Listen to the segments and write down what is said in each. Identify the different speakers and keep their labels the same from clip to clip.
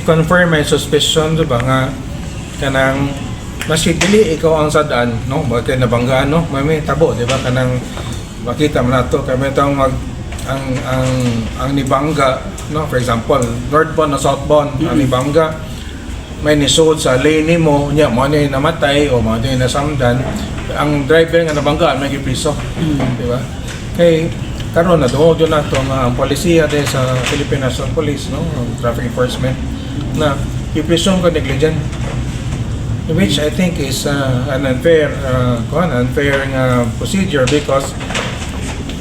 Speaker 1: Confirm my suspicion, di ba, nga kanang maski dili ikaw ang sad-an, no, bakit nabanggaan, no, may tabo, di ba, kanang makita mo na to kami tong mag ang nibangga, no, for example, northbound na southbound ang nibangga, may nisod sa lane mo nya mo ni namatay o mo ni nasamdan ang driver nga nabanggaan, may gipriso, di ba? Kay karon na duol na to nga ang polisiya din sa Philippine National Police, no, ang traffic enforcement na i-presume ka negligent, which I think is an unfair kuan, unfair nga procedure, because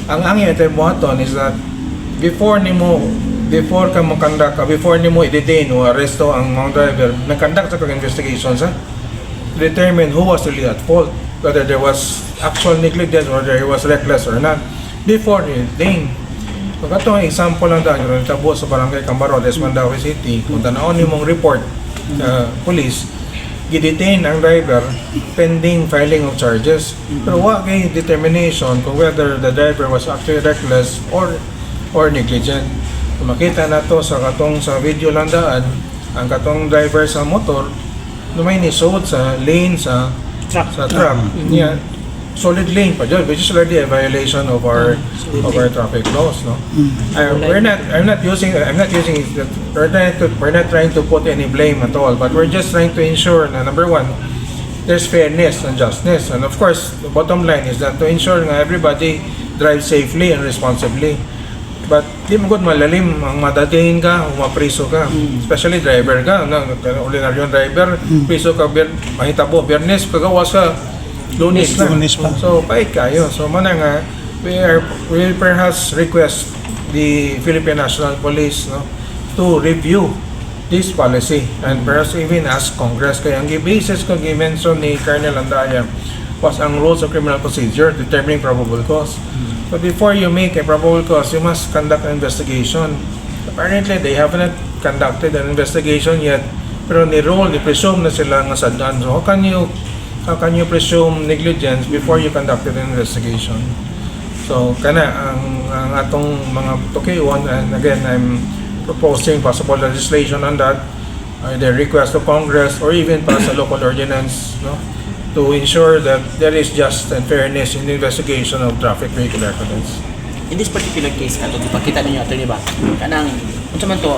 Speaker 1: ang angay ito buhaton is that before ka mo conduct, before nimo i-detain o aresto ang mga driver, nag-conduct sa kag investigation sa determine who was really at fault, whether there was actual negligence or whether he was reckless or not before i-detain. So katong example lang dahil nitabo sa Barangay Camarones, Mandaue City, kung tan-awon nimong report sa police, gidetain ang driver pending filing of charges. Pero wa kay determination kung whether the driver was actually reckless or negligent. Kung makita na to sa katong sa video lang daan, ang katong driver sa motor na may nisod sa lane sa
Speaker 2: Truck.
Speaker 1: Sa truck. Yeah. Solid lane pa jud, which is already a violation of our traffic laws, no? We're not I'm not using I'm not using it, we're not trying to put any blame at all, but we're just trying to ensure na number one, there's fairness and justice. And of course, the bottom line is that to ensure nga everybody drives safely and responsibly. But di mo gud malalim ang madating ka o mapriso ka. Especially driver ka, no, ordinaryong driver, priso ka mahitabo Biyernes, pagawas ka Lunes na.
Speaker 3: Lunes pa.
Speaker 1: So pait kayo. So mana nga we perhaps request the Philippine National Police, no, to review this policy and perhaps even ask Congress, kay ang basis ko gi-mention ni Colonel Andaya was ang rules of criminal procedure determining probable cause. But before you make a probable cause, you must conduct an investigation. Apparently, they haven't conducted an investigation yet. Pero ni-rule, ni-presume na sila nga sad-an. So how can you presume negligence before you conducted an investigation? So kana ang atong mga tukion, and again, I'm proposing possible legislation on that, either request to Congress or even pass a local ordinance, no, to ensure that there is just and fairness in the investigation of traffic vehicular accidents.
Speaker 2: In this particular case kato gipakita ninyo, attorney ba, kanang unsa man to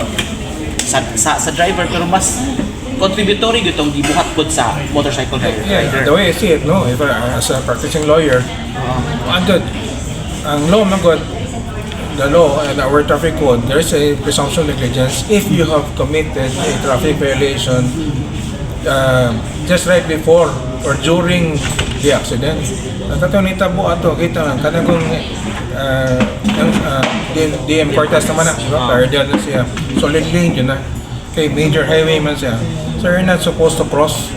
Speaker 2: sa driver, pero mas contributory gitong gibuhat pod sa motorcycle rider.
Speaker 1: Yeah, the way I see it, no, if as a practicing lawyer, andun, ang law man gud, the law and our traffic code, there is a presumption of negligence if you have committed a traffic violation just right before or during the accident. Ang katong nitabo ato, kita lang, kanang kung ang, DM Cortez naman na, di ba? Guardian na siya. Solid lane yun na. Kay major highway man siya. So you're not supposed to cross.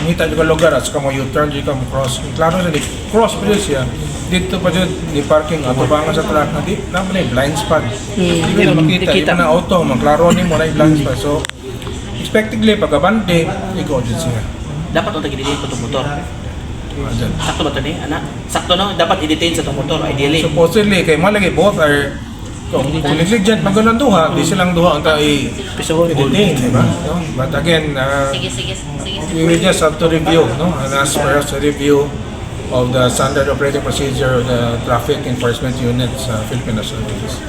Speaker 1: Ngita jud ka lugar at saka mo U-turn, di ka mo cross. Klaro sa di cross pa jud siya. Dito pa jud ni parking atubangan sa truck na di na man blind spot. Di ko na makita.
Speaker 2: Di kita.
Speaker 1: Di na auto, maklaro ni mo na yung blind spot. So expectedly pagkabante, ikaw jud siya.
Speaker 2: Dapat unta gi-detain ko tong motor.
Speaker 1: Andyan.
Speaker 2: Sakto ba to ni ana? Sakto, no? Dapat i-detain sa tong motor ideally.
Speaker 1: Supposedly kay malagi both are kung negligent man ganun duha, di silang duha ang ta i i-detain, di ba? No? But again,
Speaker 4: Sige, sige, sige.
Speaker 1: We will just have to review, no? And ask for us a review of the standard operating procedure of the traffic enforcement unit sa Philippine National Police.